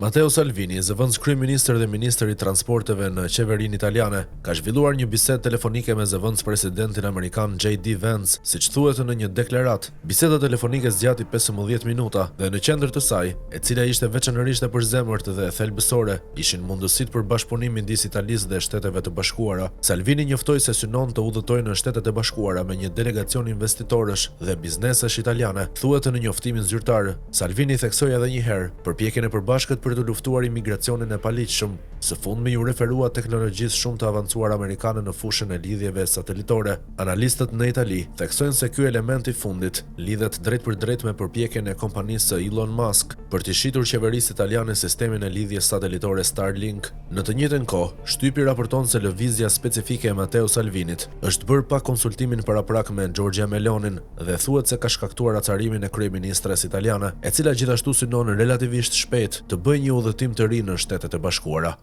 Matteo Salvini, zëvendëskryeministër dhe ministër i Transporteve në qeverinë italiane, ka zhvilluar një bisedë telefonike me zëvendëspresidentin amerikan JD Vance, siç thuhet në një deklaratë. Biseda telefonike zgjati 15 minuta dhe në qendër të saj, e cila ishte veçanërisht e përzemërt dhe thelbësore, ishin mundësitë për bashkëpunim midis Italisë dhe Shteteve të Bashkuara. Salvini njoftoi se synon të udhëtojë në Shtetet e Bashkuara me një delegacion investitorësh dhe biznesesh italiane, thuhet në njoftimin zyrtar. Salvini theksoi edhe një herë përpjekjen e përbashkët për të luftuar imigracionin e paligjshëm. Së fundmi iu referua teknologjisë shumë të avancuar amerikane në fushën e lidhjeve satelitore. Analistët në Itali theksojnë se ky element i fundit lidhet drejtpërdrejt me përpjekjen e kompanisë së Elon Musk për t'i shitur qeverisë italiane sistemin e lidhjes satelitore Starlink. Në të njëjtën kohë, shtypi raporton se lëvizja specifike e Matteo Salvinit është bërë pa konsultimin paraprak me Giorgia Melonin dhe thuhet se ka shkaktuar acarimin e kryeministres italiane, e cila gjithashtu synon relativisht shpejt të bëjë një udhëtim të ri në Shtetet e Bashkuara.